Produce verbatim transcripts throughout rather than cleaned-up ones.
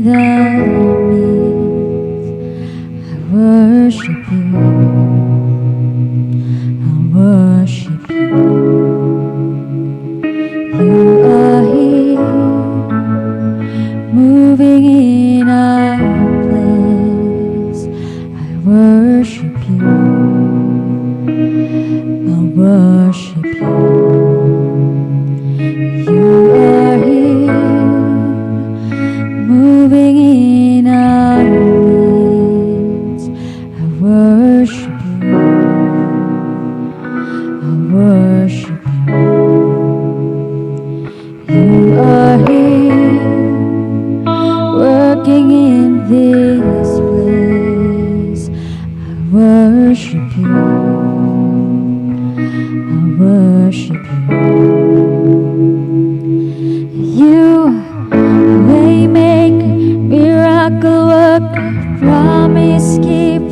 the midst. I worship you. I worship you. You are here, moving in our place. I worship you. I worship you. You are here, moving in our midst. I worship you. I worship you. You are here, working in this place. I worship you. I worship you. You way make, miracle work, promise keep,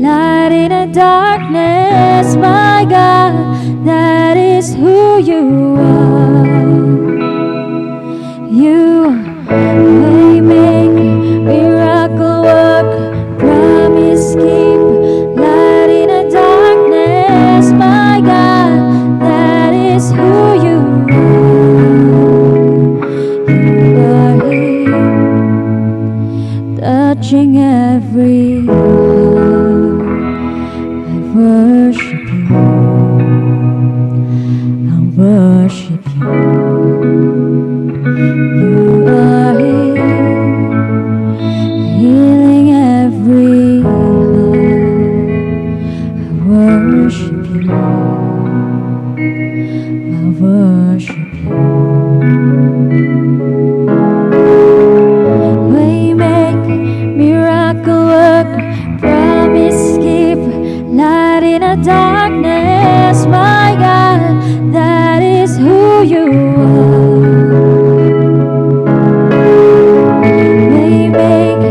light in the darkness, my God, that is who you are. You way make, miracle work, promise keep, light in the darkness, my God, that is who you are. You are here, touching every heart. I worship you. I worship you. You are here, healing every heart. I worship you. I worship you. Way make, miracle work, promise keep, light in the darkness, my God, that is who you are. Way make,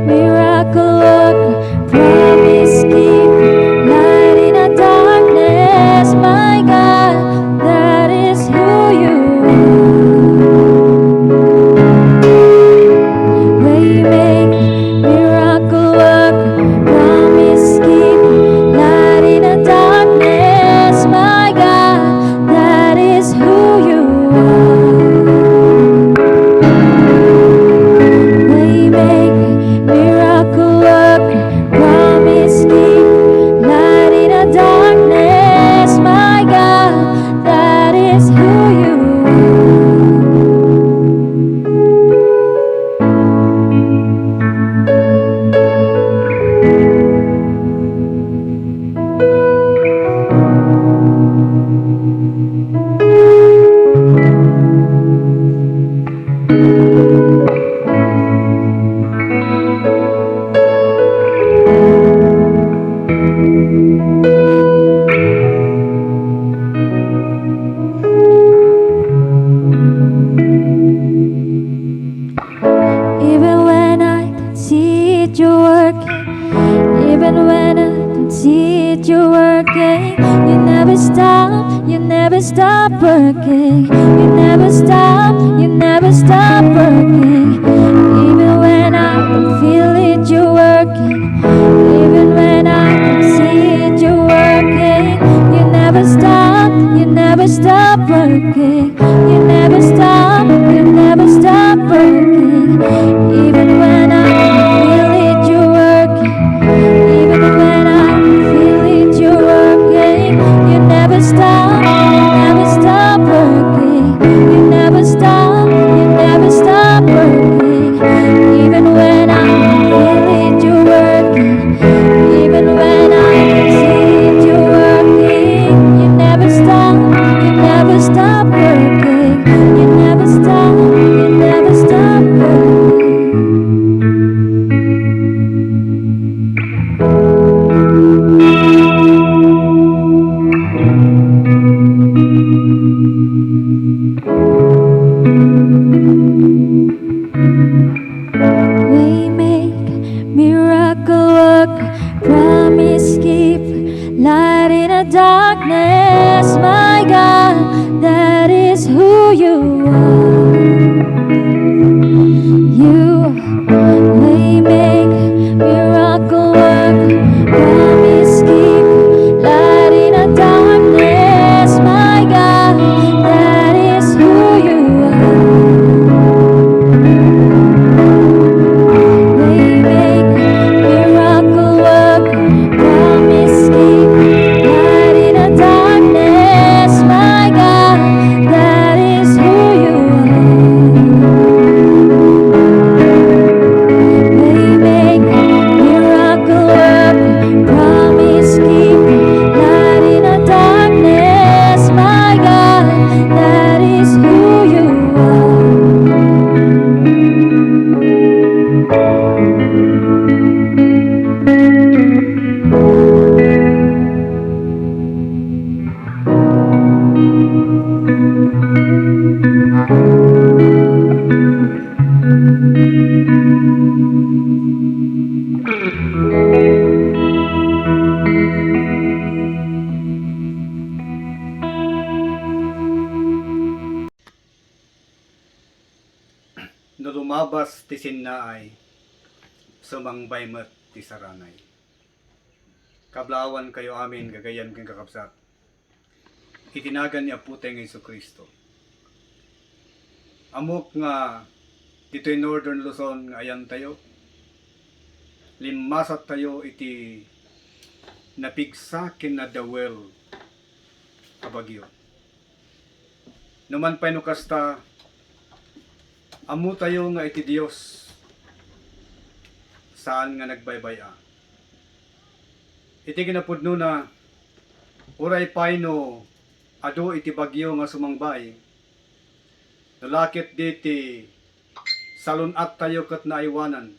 miracle work, promise keep, light in the darkness, my God, that is who you are. Way make, miracle work, promise keep, light in the darkness, my God, that is who you are. Way make, miracle work, promise keep, light in the darkness, my God, that is who you are. Even when I don't see it, you're working. Even when I don't see it, you're working. You never stop, you never stop working. You never stop, you never stop working. Even when I don't feel it, you're working. Even when I don't see it, you're working. You never stop, you never stop working. You never stop, you never stop working. Even when I don't feel it, you're working. Even when I don't feel it, you're working. You never stop, you never stop working. You never stop, you never stop Naay, sumangbay met ti saranay. Kablaawankayo amin, gagayyem ken kakabsat, iti nagan ni Aputay nga Jesu-Cristo. Ammok nga ditoy Northern Luzon nga ayantayo, limmasattayo iti napigsa ken nadawel a bagyo. Numan pay no kasta, ammotayo nga iti Dios, saan nga nagbaybay-a. Iti kinapudnona, uray pay no adu iti bagyo nga sumangbay, no la ketdi ti salun-attayo ket naaywanan,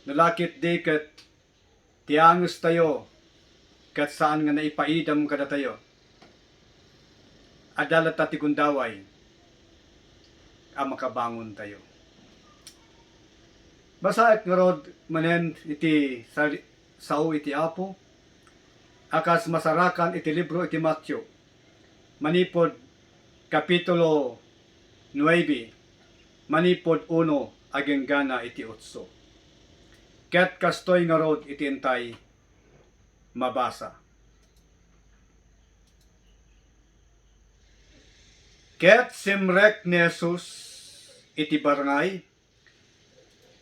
no la ketdi ket ti angestayo ket saan nga naipaidam kadatayo, adda latta ti gundaway a makabangontayo. Basaek ngarud manen iti sal-, sao iti Apo a kas masarakan iti libro iti Mateo, manipud Kapitulo nuebe, manipud uno agenggana iti otso. Ket kastoy ngarud iti intay mabasa. Ket simrek ni Jesus iti barangay,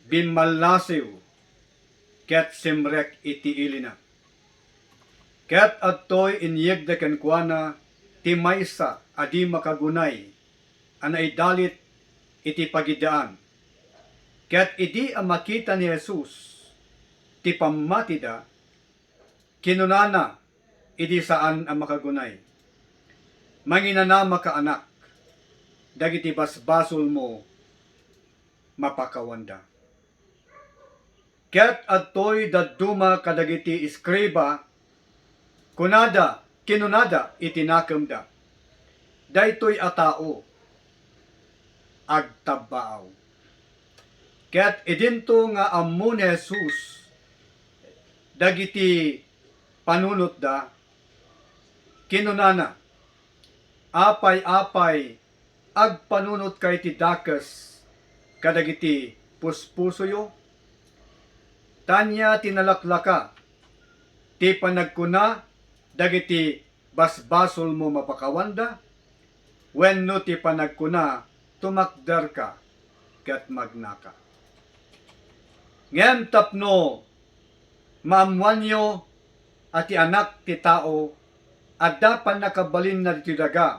bimmallasiw, ket simrek iti ilina. Ket adtoy inyegda kenkuana ti maysa a di makagunay a naidalit iti pagidaan. Ket idi a makita ni Jesus ti pammatida, kinunana idi saan a makagunay, "Manginanamaka, anak, dagiti basbasolmo mapakawanda." Ket adtoy dadduma kadagiti eskriba, kunada, kinunada iti nakemda, "Daytoy a tao, agtabbaaw." Ket idinto nga ammo ni Jesus dagiti panunotda, kinunana, "Apay, apay, agpanunotka iti dakes kadagiti puspusoyo? Ania ti nalaklaka, ti panagkuna dagiti basbasolmo mapakawanda, wenno ti panagkuna, 'Tumakderka ket magnaka'? Ngem tapno maammoanyo a ti Anak ti Tao adda pannakabalinna ditoy daga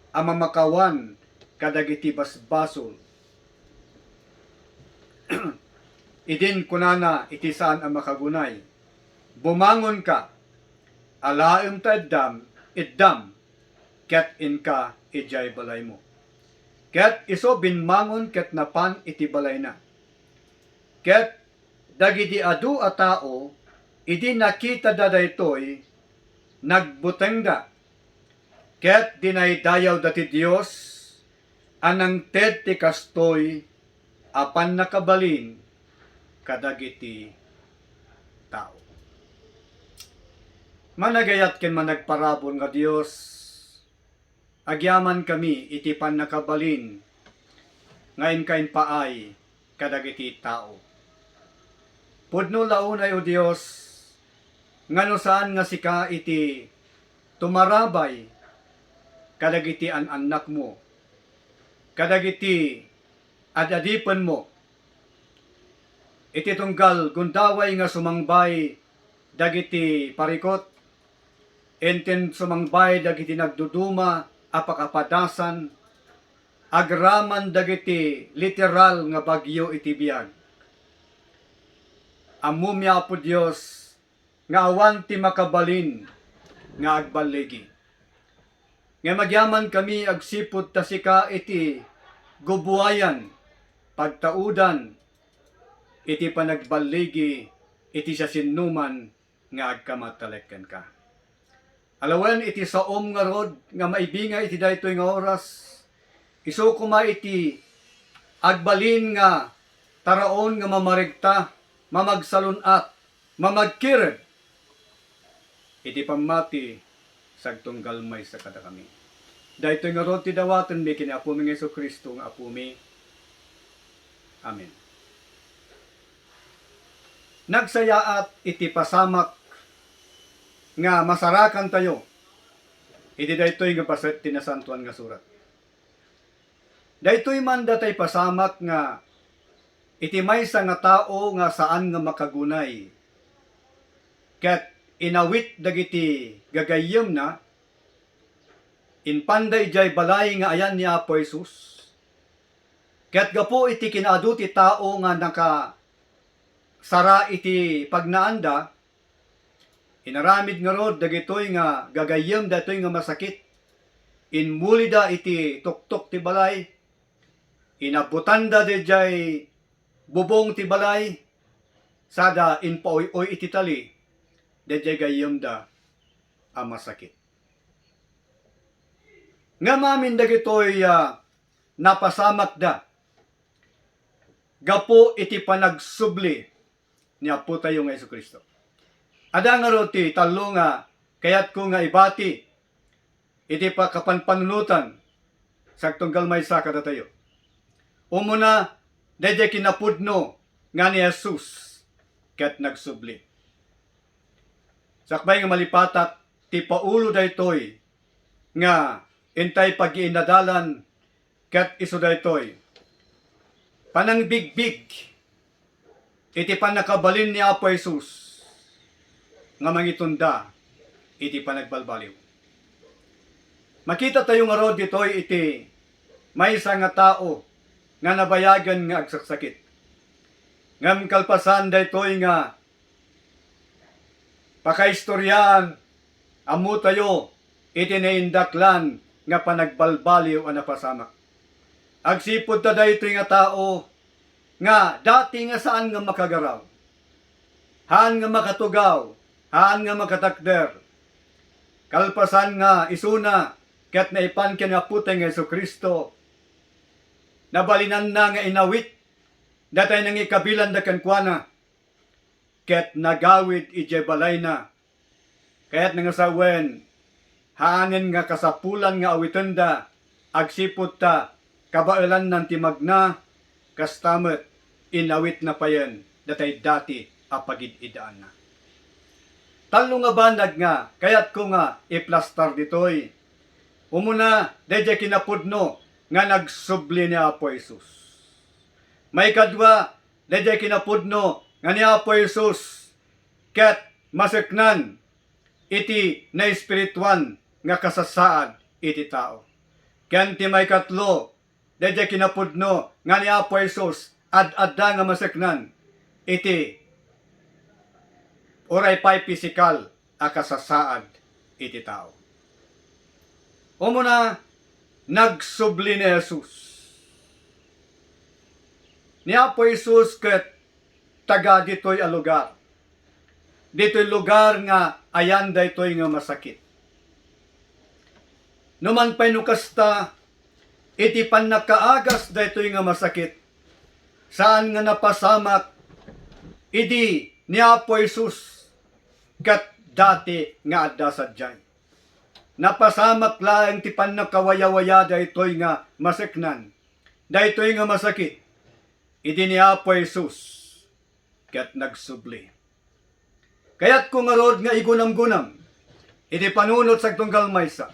a mamakawan kadagiti basbasol." Idin kunana iti saan a makagunay, "Bumangonka, alaem ta eddam, eddam, ket inka idiay balaymo." Ket isu bimmangon ket napan iti balayna. Ket dagidi adu a tao, idi nakitada daytoy, nagbutengda, ket dinaydayawda ti Dios a nangted ti kastoy a pannakabalin kadagiti tao. Managayat ken managparabur nga Dios, agyamankami iti pannakabalin nga inka impaay kadagiti tao. Pudno la unay, O Dios, nga no saan nga sika iti tumarabay kadagiti an-annakmo, kadagiti ad-adipenmo, iti tunggal gundaway nga sumangbay dagiti parikut, inton sumangbay dagiti nagduduma a pakapadasan, agraman dagiti literal nga bagyo iti biag. Ammomi, Apo Dios, nga awan ti makabalin nga agballigi. Ngem agyamankami agsipud ta sika iti gubuayan, pagtaudan iti panagballigi iti siasinoman nga agkamatalek kenka. Alawen iti saom ngarud nga maibingay iti daytoy nga oras, isu koma iti agbalin nga taraon nga mamaregta, mamagsalun-at, mamagkirib iti pammati sagtunggal maysa kadakami. Daytoy ngarud ti dawatenmi ken ni Apomi nga Jesu-Cristo nga Apomi. Amen. Nagsayaat iti pasamak nga masarakantayo iti daytoy nga paset ti Nasantoan nga Surat. Daytoy man datay pasamak nga iti maysa nga tao nga saan nga makagunay ket inawit dagiti gagayyemna, impanda idiay balay nga ayan ni Apo Jesus. Ket gapu iti kinaadu ti tao nga nakasara iti pagnaanda, inaramid ngarud dagitoy nga gagayyem daytoy nga masakit. Immulida iti tuktok ti balay, inabbutanda daydiay bubong ti balay, sada impaoy-oy iti tali daydiay gayyemda a masakit. Ngem amin dagitoy, ah, napasamakda gapu iti panagsubli ni Apotayo nga Jesu-Cristo. Adda ngarud ti tallo nga kayatko nga ibati iti pakapanpanunotan sagtunggal maysa kadatayo. Umuna, daydiay kinapudno nga ni Jesus ket nagsubli. Sakbay nga malipatak, ti Paulo daytoy nga intay paggiinnadalan ket isu daytoy: panangbigbig iti pannakabalin ni Apo Jesus nga mangitunda iti panagbalbaliw. Makitatayo ngarud ditoy iti maysa nga tao nga nabayagen nga agsaksakit. Ngem kalpasan daytoy nga pakaistoriaan, ammotayo iti naindaklan nga panagbalbaliw a napasamak. Agsipud ta daytoy nga tao nga dati nga saan nga makagaraw, haan nga makatugaw, haan nga makatakder. Kalpasan nga isuna ket naipan ken Apota nga Jesu-Cristo, nabalinanna nga inawit datay nangikabilanda kenkuana ket nagawid idiay balayna. Kayatna nga sawen, haanen nga kasapulan nga awitenda agsipud ta kabaelannan ti magna, kasta met inawitna payen datay dati a pagid-idaanna. Tallo nga banag nga kayatko nga iplastar ditoy. Umuna, daydiay kinapudno nga nagsubli ni Apo Jesus. Maikadua, daydiay kinapudno nga ni Apo Jesus ket maseknan iti naespirituan nga kasasaad iti tao. Ken ti maikatlo, daydiay kinapudno nga ni Apo Jesus, ad-adda nga maseknan iti uray pay pisikal a kasasaad iti tao. Umuna, nagsubli ni Jesus. Ni Apo Jesus ket taga ditoy a lugar. Ditoy lugar nga ayan daytoy nga masakit. Numan pay no kasta, iti pannakaagas daytoy nga masakit, saan nga napasamak idi ni Apo Jesus ket dati nga adda sadiay. Napasamak laeng ti pannakawayawaya daytoy nga maseknan, daytoy nga masakit, idi ni Apo Jesus ket nagsubli. Kayatko ngarud nga igunamgunam iti panunot sagtunggal maysa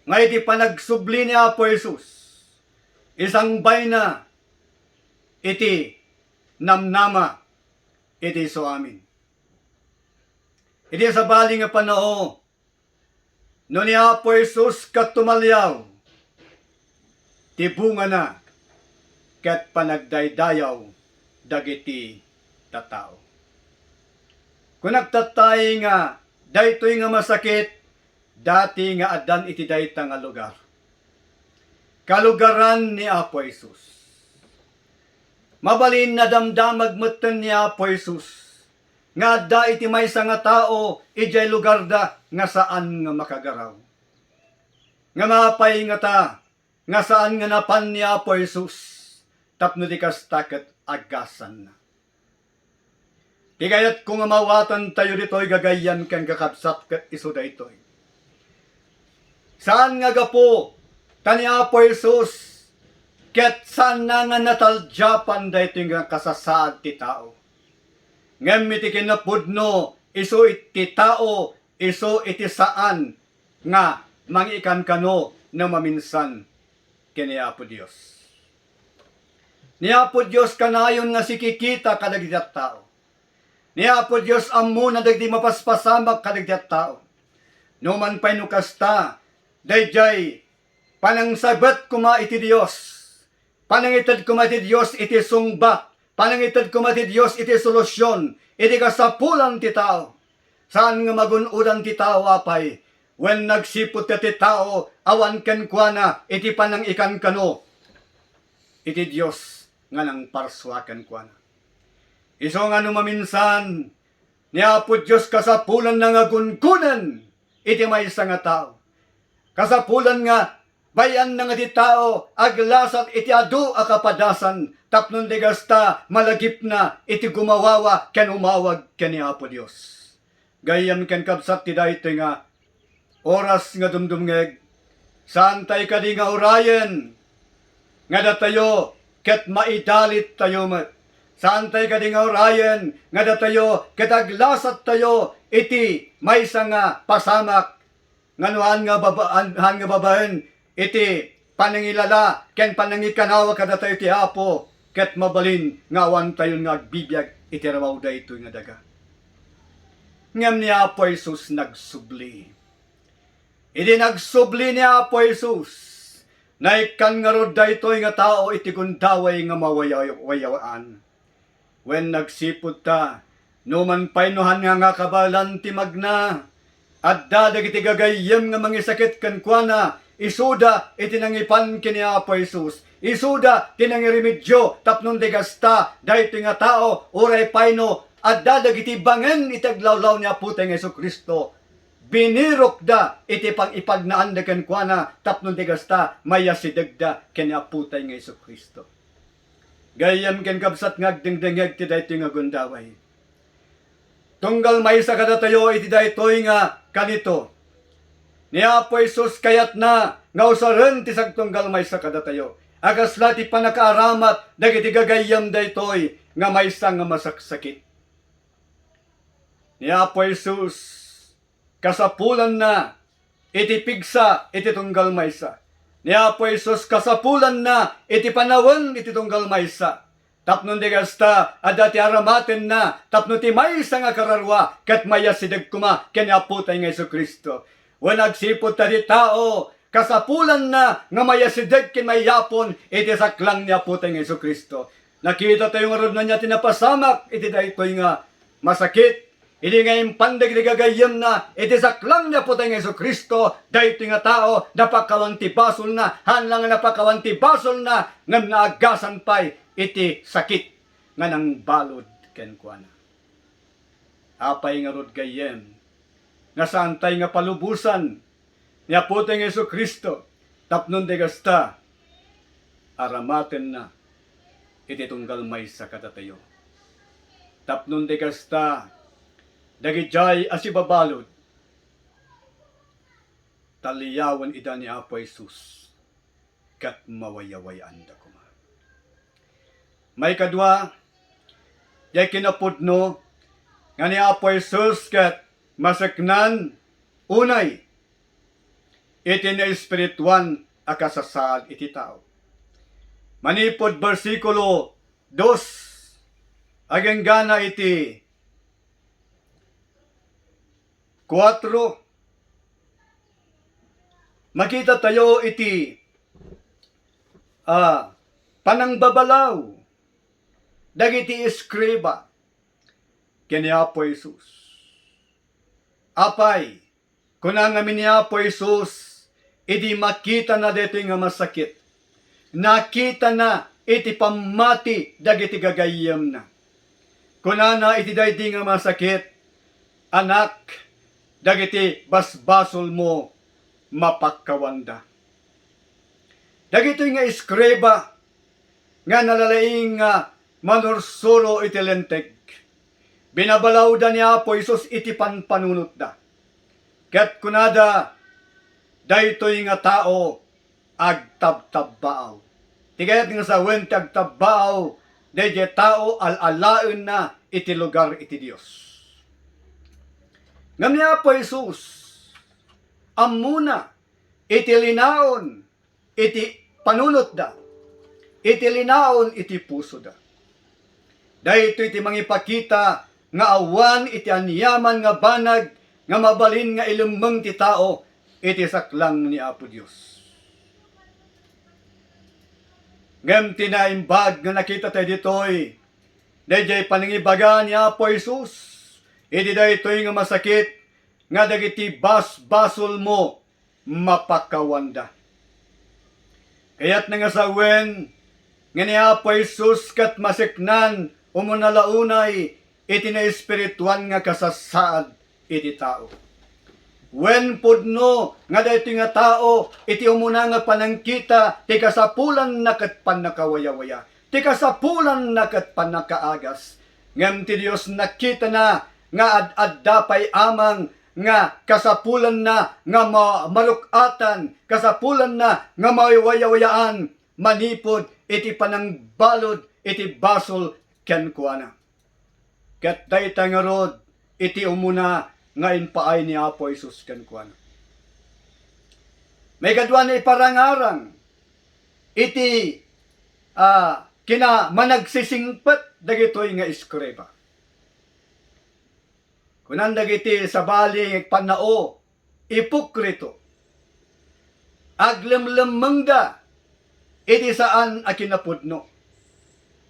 nga iti panagsubli ni Apo Jesus, isangbayna iti namnama iti isu amin. Iti sabali nga panao, no ni Apo Jesus ket tumaliaw, ti bungana ket panagdaydayaw dagiti tattao. Kunak tattay nga daytoy nga masakit dati nga addan iti dayta nga lugar. Kalugaran ni Apo Jesus. Mabalin nadamdamag metten ni Apo Jesus nga adda iti maysa nga tao idiay lugarda nga saan nga makagaraw. Ngem apay ngata nga saan nga napan ni Apo Jesus tapno di kasta ket agasanna? Ti kayatko nga mawatantayo ditoy, gagayyem ken kakabsat, ket isu daytoy: saan nga gapu ta ni Apo Jesus ket saanna nga nataldiapan daytoy nga kasasaad ti tao. Ngem iti kinapudno, isu iti tao, isu iti saan nga mangikankano no maminsan ken ni Apo Dios. Ni Apo Dios kanayon nga sikikita kadagiti tattao. Ni Apo Dios ammona dagiti mapaspasamak kadagiti tattao. Numan pay no kasta, daydiay panangsabat koma iti Dios. Panangited koma iti Dios iti sungbat. Panangited koma iti Dios iti solusion iti kasapulan ti tao. Saan nga magun-odan ti tao, apay, wen nagsipud ti tao awan kenkuana iti panangikankano iti Dios nga nangparsua kenkuana. Isu nga no maminsan, ni Apo Dios kasapulanna nga gunggonen iti maysa nga tao. Kasapulan nga bay-anna nga ti tao aglasat iti adu a kapadasan tapno di kasta malagipna iti gumawawa ken umawag ken ni Apo Dios. Gayyem ken kabsat ti daytoy nga oras nga dumdumngeg, saantay kadi nga urayen nga datayo ket maidalittayo met. Saantay kadi nga urayen nga datayo ket aglasattayo iti maysa nga pasamak nga no haan nga baba-, haan nga babaen iti panangilala ken panangikanawa kadatayo ti Apo, ket mabalin nga awantayon nga agbibiag iti rabaw daytoy nga daga. Ngem ni Apo Jesus nagsubli. Idi nagsubli ni Apo Jesus, naikkan ngarud daytoy nga tao iti gundaway nga mawayawayawaan. Wen nagsipud ta, numan pay no haan nga kabaelan ti magna, adda dagiti gagayyem nga mangisakit kenkuana, isuda iti nangipan ken ni Apo Jesus, isuda ti nangiremedio tapno di kasta, daytoy nga tao, uray pay no adda dagiti bangen iti aglawlaw ni Apotay nga Jesu-Cristo, binirokda iti pangipagnaanda kenkuana tapno di kasta, mayasidegda ken ni Apotay nga Jesu-Cristo. Gayyem ken kabsat nga agdengdengngeg ti daytoy nga gundaway. Tunggal maysa kadatayo iti daytoy nga kanito. Ni Apo Jesus kayatna nga usaren ti sagtunggal maysa kadatayo a kasla ti pannakaaramat dagiti gagayyem daytoy nga maysa nga masaksakit. Ni Apo Jesus kasapulanna iti pigsa iti tunggal maysa. Ni Apo Jesus kasapulanna iti panawen iti tunggal maysa. Tapno di kasta, adda ti aramatenna tapno ti maysa nga kararua ket mayasideg koma ken ni Apotay nga Jesu-Cristo. Wen agsipud ta ti tao, kasapulanna nga mayasideg ken mayapon iti saklang ni Apotay nga Jesu-Cristo. Nakitatayo ngarud ania ti napasamak iti daytoy nga masakit. Idi nga impan dagiti gagayyemna iti saklang ni Apotay nga Jesu-Cristo, daytoy nga tao, napakawan ti basolna, haan la nga napakawan ti basolna, ngem naagasan pay iti sakit nga nangbalud kenkuana. Apay ngarud gayyem nga saantay nga palubosan ni Apotay nga Jesu-Cristo tapno di kasta, aramatenna iti tunggal maysa kadatayo. Tapno di kasta, dagidiay a sibabalud, taliawen ida ni Apo Jesus ket mawayaway-anda koma. Maikadua, diay kinapudno nga ni Apo Jesus ket maseknan unay iti naespirituan a kasasaad iti tao. Manipud bersikulo dos, agenggana iti kuatro, makitatayo iti, ah, panangbabalaw dagiti eskriba ken ni Apo Jesus. Apay, kuna ngamin ni Apo Jesus, idi makitana daytoy nga masakit, nakitana iti pammati dagiti gagayyemna. Kunana iti daydi nga masakit, "Anak, dagiti basbasolmo mapakkawanda." Dagitoy nga eskriba nga nalalaing nga manursuro iti Linteg, binabalawda ni Apo Jesus iti panpanunotda. Ket kunada, "Daytoy nga tao agtabtabbaaw." Ti kayat nga sawen ti agtabbaaw, daydiay tao al-alaenna iti lugar iti Dios. Ngem ni Apo Jesus, ammona iti linaon iti panunotda, iti linaon iti pusoda. Daytoy ti mangipakita nga awan iti aniaman nga banag nga mabalin nga ilemmeng ti tao iti saklang ni Apo Dios. Ngem ti naimbag nga nakita tayo ditoy, daydiay panangibaga ni Apo Jesus, iti daytoy nga masakit nga dagiti basbasolmo mapakawanda. Kayatna nga sawen nga ni Apo Jesus ket maseknan umuna la unay iti naespirituan nga kasasaad iti tao. Wen pudno nga daytoy nga tao iti umuna nga panangkita ti kasapulanna ket pannakawayawaya, ti kasapulanna ket pannakaagas. Ngem ti Dios nakitana nga ad-adda pay amang nga kasapulanna nga ma-, maruk-atan, kasapulanna nga mawayawayaan manipud iti panangbalud iti basol kenkuana. Ket dayta ngarud iti umuna nga impaay ni Apo Jesus kenkuana. Maikadua nga iparangarang iti, ah, kinamanagsisingpet dagitoy nga eskriba. Kunan dagiti sabali nga agpannao, ipokrito. Aglemlemmengda iti saan a kinapudno.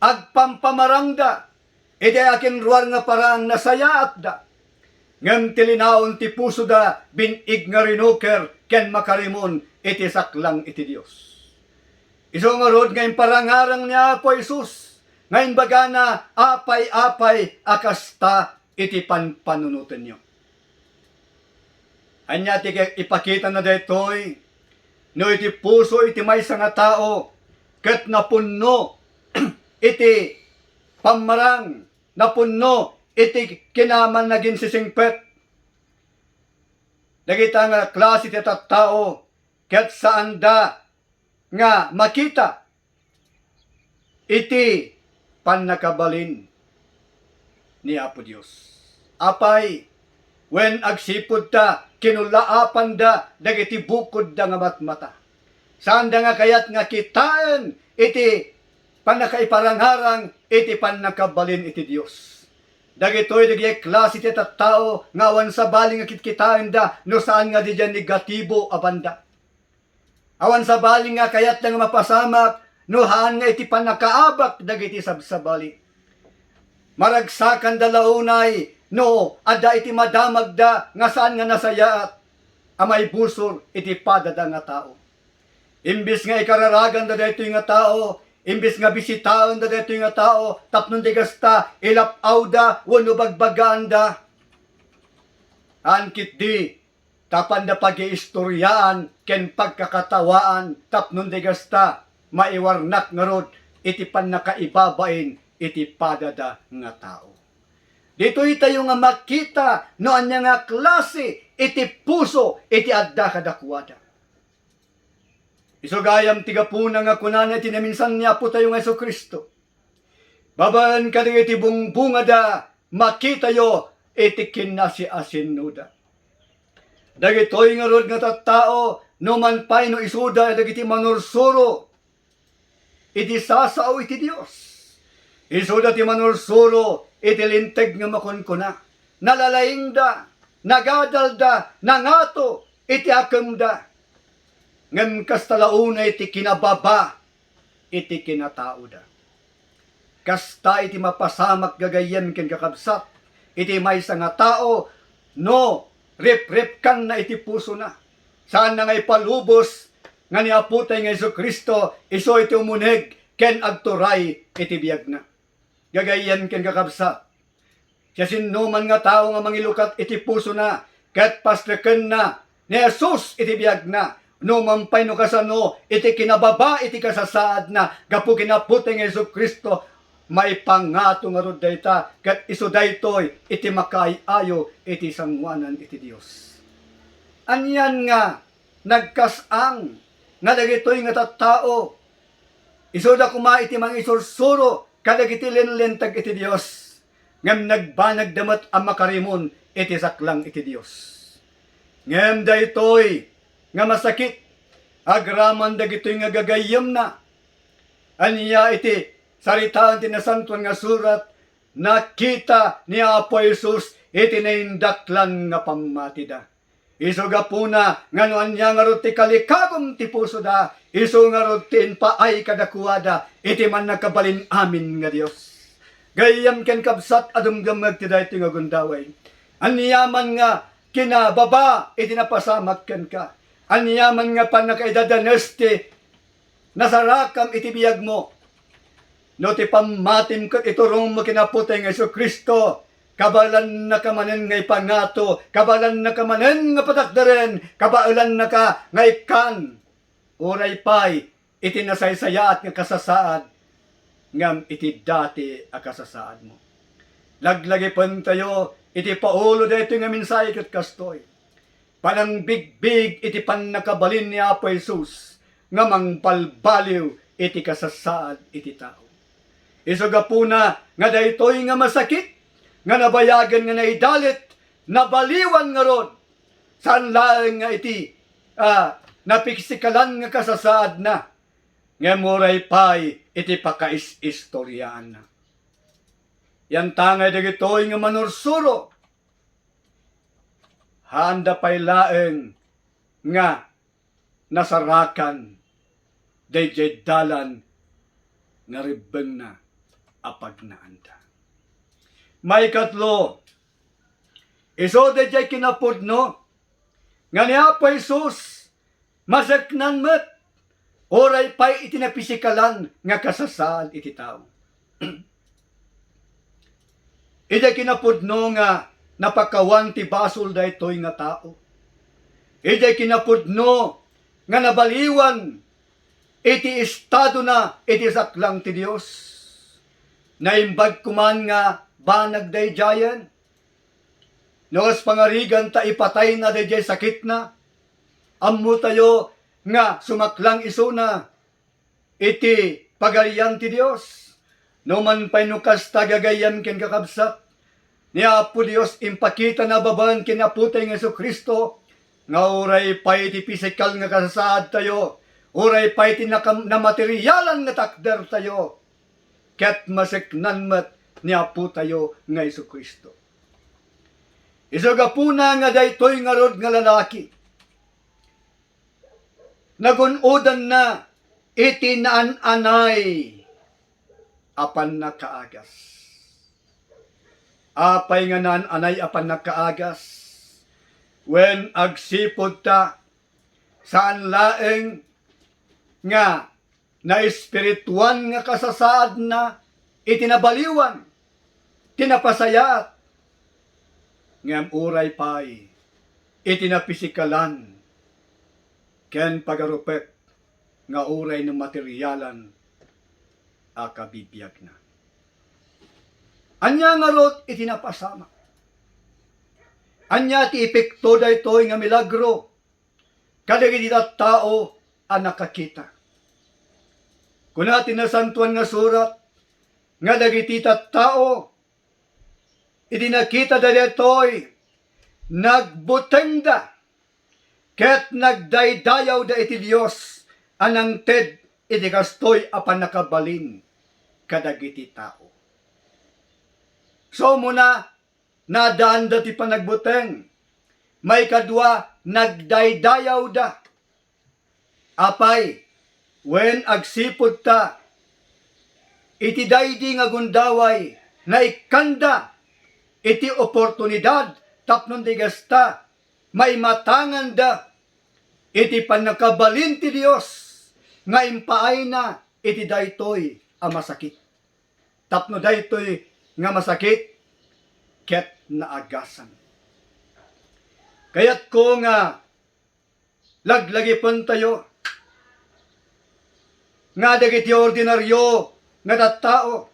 Agpampamarangda iti akinruar nga parang nasayaatda. Ngem ti linaon ti pusoda bin-ig nga rinuker ken makarimon iti saklang iti Dios. Isu ngarud nga imparangarang ni Apo Jesus nga imbagana, apay-apay a kasta iti panpanunotenyo. Ania ti ipakitana daytoy? No iti puso iti maysa nga tao ket napunno iti pammarang, napunno iti kinamanaginsisingpet, dagita nga klase ti tattao ket saanda nga makita iti pannakabalin ni Apo Dios. Apay, wen agsipud ta kinulaapanda dagiti bukodda nga matmata. Saanda nga kayat nga kitaen iti pannakaiparangarang iti pannakabalin iti Dios. Dagitoy dagiti klase ti tattao nga awan sabali nga kitkitaenda no saan nga diay negatibo a banda. Awan sabali nga kayatda nga mapasamak no haan nga iti pannakaabak dagiti sabsabali. Maragsakanda la unay no adda iti madamagda nga saan nga nasayaat a maibusor iti padada nga tao. Imbes nga ikararaganda daytoy nga tao, imbes nga bisitaenda daytoy nga tao tapno di kasta ilap-awda wenno bagbagaanda, haan ketdi tapanda pagiistoriaan ken pagkakatawaan tapno di kasta maiwarnak ngarud iti pannakaibabain iti padada nga tao. Ditoy tayo nga makita no ania nga klase iti puso iti adda kadakuada. Isu gayam ti gapuna nga kunana iti naminsan ni Apo tayo nga Jesu-Cristo, babaen kadagiti bungbungada makitayo iti kinasiasinnoda. Dagitoy ngarud nga tattao, no man pay no isuda dagiti manursuro iti sasao iti Dios. Isuda ti manursuro iti Linteg nga makunkuna, nalalaingda, nagadalda, nangato iti akemda. Ngem kasta la unay ti kinababa iti kinataoda. Kasta iti mapasamak gagayyem ken kakabsat, iti maysa nga tao no ripripkanna iti pusona, saanna nga ipalubos nga ni Apotay nga Jesu-Cristo isu iti umuneg ken agturay iti biagna. Gagayyem ken kakabsat, siasinoman nga tao nga mangilukat iti pusona ket pastekenna ni Jesus iti biagna, no man pay no kasano iti kinababa iti kasasaadna gapu ken Apotay nga Jesu-Cristo, maipangato ngarud dayta ket isu daytoy iti makaay-ayo iti sangoanan iti Dios. Anian nga nagkas-ang nga dagitoy nga tattao, isuda koma iti mangisursuro kadagiti linlinteg iti Dios, ngem nagbanagda met a makarimon iti saklang iti Dios. Ngem daytoy nga masakit, agraman dagitoy nga gagayyemna. Ania iti saritaen ti Nasantoan nga Surat, nakita ni Apo Jesus iti naindaklan nga pammatida. Isu gapuna nga no ania ngarud ti kalikagum ti pusoda, isu ngarud ti impaay kadakuada iti mannakabalin amin nga Dios. Gayyem ken kabsat a dumdumngeg ti daytoy nga gundaway. Aniaman nga kinababa iti napasamak kenka. Aniaman nga pannakaidadanes ti nasarakam iti biagmo. No ti pammatim ket iturongmo ken Apo tayo nga Jesu-Cristo, kabaelannaka manen nga ipangato, kabaelannaka manen nga patakderen, kabaelannaka nga ikkan, uray pay iti nasaysayaat nga kasasaad, ngem iti dati a kasasaadmo. Laglagipentayo iti paulo daytoy nga mensahe ket kastoy. Panangbigbig iti pannakabalin ni Apo Jesus nga mangbalbaliw iti kasasaad iti tao. Isu gapuna nga daytoy nga masakit nga nabayagen nga naidalit, nabaliwan ngarud, saan laeng nga iti, ah, napiksikalan nga kasasaadna, ngem uray pay iti pakais-istoriaanna. Yantangay dagitoy nga manursuro, haanda pay laeng nga nasarakan daydiay dalan nga rebbengna a pagnaanda. Maikatlo, isu daydiay kinapudno nga ni Apo Jesus maseknan met, uray pay iti napisikalan nga kasasaad iti tao. Idiay kinapudno nga napakawan ti basol daytoy nga tao. Idiay kinapudno nga nabaliwan iti estadona iti saklang ti Dios. Naimbag koman nga banag daydiayen. No kas pangarigan ta ipatayna daydiay sakitna, ammotayo nga sumaklang isuna iti Pagarian ti Dios. No man pay no kasta, gagayyem ken kakabsat, ni Apo Dios impakitana babaen ken Apotay nga Jesu-Cristo nga uray pay iti pisikal nga kasasaadtayo, uray pay iti nakam-, namaterialan nga takdertayo, ket maseknan met ni Apotayo nga Jesu-Cristo. Isu gapuna nga daytoy ngarud nga lalaki, nagun-odanna iti naan-anay a pannakaagas. Apay nga naan-anay a pannakaagas? Wen agsipud ta, saan laeng nga naespirituan nga kasasaadna iti nabaliwan ti napasayaat, ngem uray pay iti napisikalan ken pagarupek nga uray no materialan a kabibiagna. Ania ngarud iti napasamak? Ania ti epekto daytoy nga milagro kadagiti tattao a nakakita? Kuna ti Nasantoan nga Surat nga dagiti tattao, idi nakitada daytoy, nagbutengda ket nagdaydayawda iti Dios a nangted iti kastoy a pannakabalin kadagiti tao. So, umuna, naadaanda ti panagbuteng. Maikadua, nagdaydayawda. Apay, wen agsipud ta, iti daydi nga gundaway, naikkanda iti oportunidad tapno ti kasta, maimatanganda iti pannakabalin ti Dios nga impaayna iti daytoy a masakit. Tapno daytoy nga masakit ket naagasan. Kayatko nga laglagipentayo nga dagiti ordinario nga tattao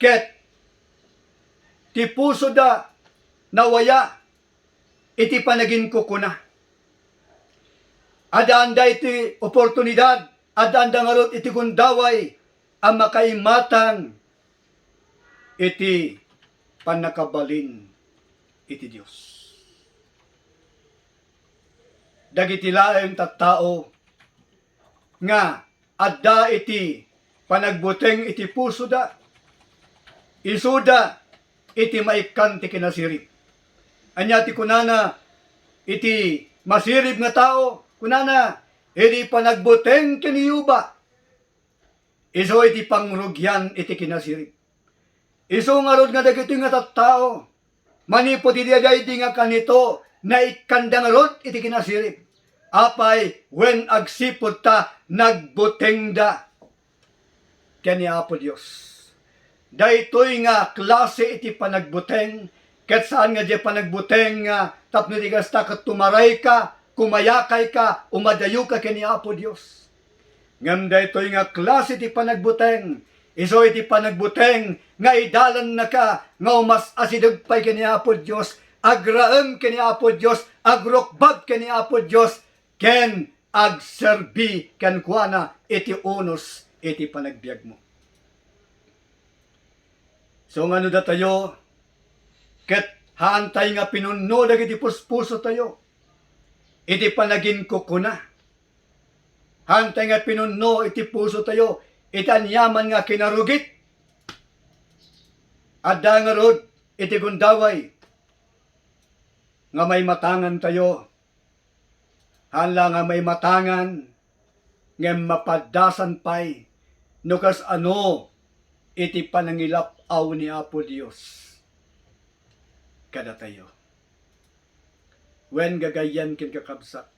ket ti pusoda nawaya iti panaginkukuna. Addaanda iti oportunidad, addaanda ngarud iti gundaway a makaimatang iti pannakabalin iti Dios. Dagiti laeng tattao nga adda iti panagbuteng iti pusoda, isuda iti maikkan ti kinasirib. Ania ti kunana iti masirib nga tao? Kunana, iti panagbuteng ken Jehovah, isu iti pangrugian iti kinasirib. Isu ngarud nga dagitoy nga tattao, manipud idi adda idi nga kanito, naikkanda ngarud iti kinasirib. Apay, wen agsipud ta nagbutengda ken ni Apo Dios. Daytoy nga klase iti panagbuteng, ket saan nga diay panagbuteng nga tapno di kasta ket tumarayka, kumayakayka, umadayoka ken ni Apo Dios. Ngem daytoy nga klase ti panagbuteng, isu iti panagbuteng nga idalannaka nga umas-asideg pay ken ni Apo Dios, agraem ken ni Apo Dios, agrukbab ken ni Apo Dios, ken agserbi kenkuana iti unos iti panagbiagmo. So, ngano datayo, ket haantay nga pinunno dagiti puspusotayo iti panaginkukuna. Haantay nga pinunno iti pusotayo iti aniaman nga kinarugit. Adda ngarud iti gundaway nga maimatangantayo. Haan la nga maimatangan, ngem mapaddasan pay no kasano iti panangilap-aw ni Apo Dios kadatayo. Wen, gagayyem ken kakabsat,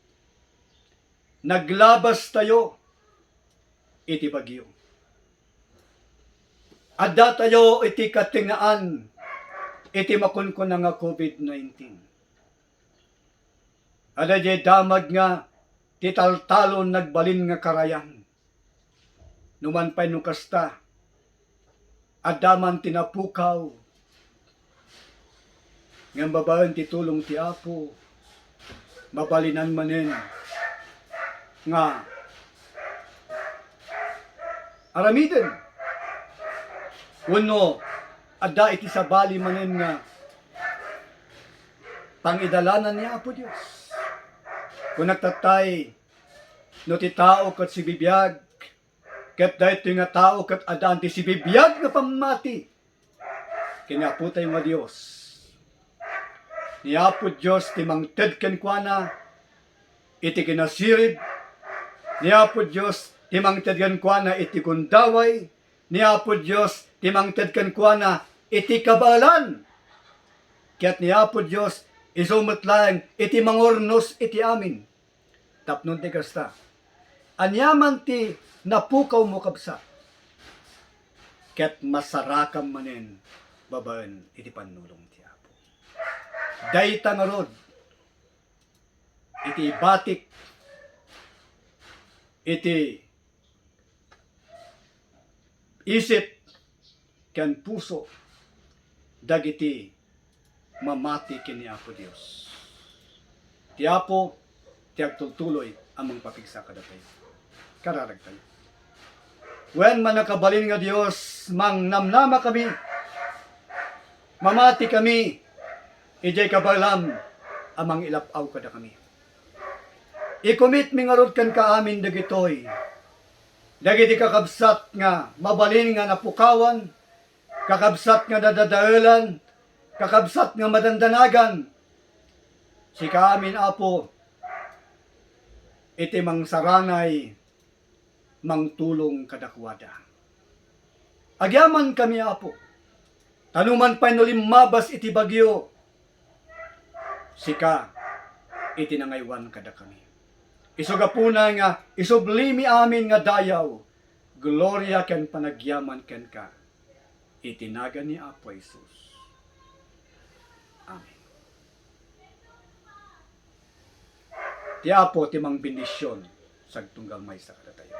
naglabastayo iti bagyo. Addatayo iti katengngaan iti makunkuna nga covid nineteen. Adda diay damag nga ti taltalon nagbalin nga karayan. Numan pay no kasta, adda man ti napukaw. Ngem babaen ti tulong ti Apo, mabalinan manen nga aramiden. Wenno, adda iti sabali manen nga pangidalanan ni Apo Dios. Kunak tattay, no ti tao ket sibibiag, ket daytoy nga tao ket addaan ti sibibiag nga pammati ken ni Apotayo nga Dios. Ni Apo Dios ti mangted kenkuana iti kinasirib. Ni Apo Dios ti mangted kenkuana iti gundaway. Ni Apo Dios ti mangted kenkuana iti kabaelan. Ket ni Apo Dios isu met laeng iti mangurnos iti amin. Tapno ti kasta, aniaman ti napukawmo, kabsat, ket masarakam manen babaen iti pannulong ti Apo. Dayta ngarud iti ibatik iti isip ken puso dagiti mamati ken ni Apo Dios. Ti Apo ti agtultuloy a mangpapigsa kadatayo. Kararagtayo. Wen, mannakabalin nga Dios, mangnamnama kami, mamati kami idiay kabaelam a mangilap-aw kadakami. Ikumitmi ngarud kenka amin dagitoy, dagiti kakabsat nga mabalin nga napukawan, kakabsat nga nadadaelan, kakabsat nga madandanagan. Sika amin, Apo, iti mangsaranay, mangtulong kadakuada. Agyamankami, Apo, ta numan pay no limmabas iti bagyo, sika iti nangaywan kadakami. Isu gapuna nga isublimi amin nga dayaw, gloria ken panagyaman kenka, iti nagan ni Apo Jesus. Amen. Ti Apo ti mangbendision sa agtunggal maysa kadatayo.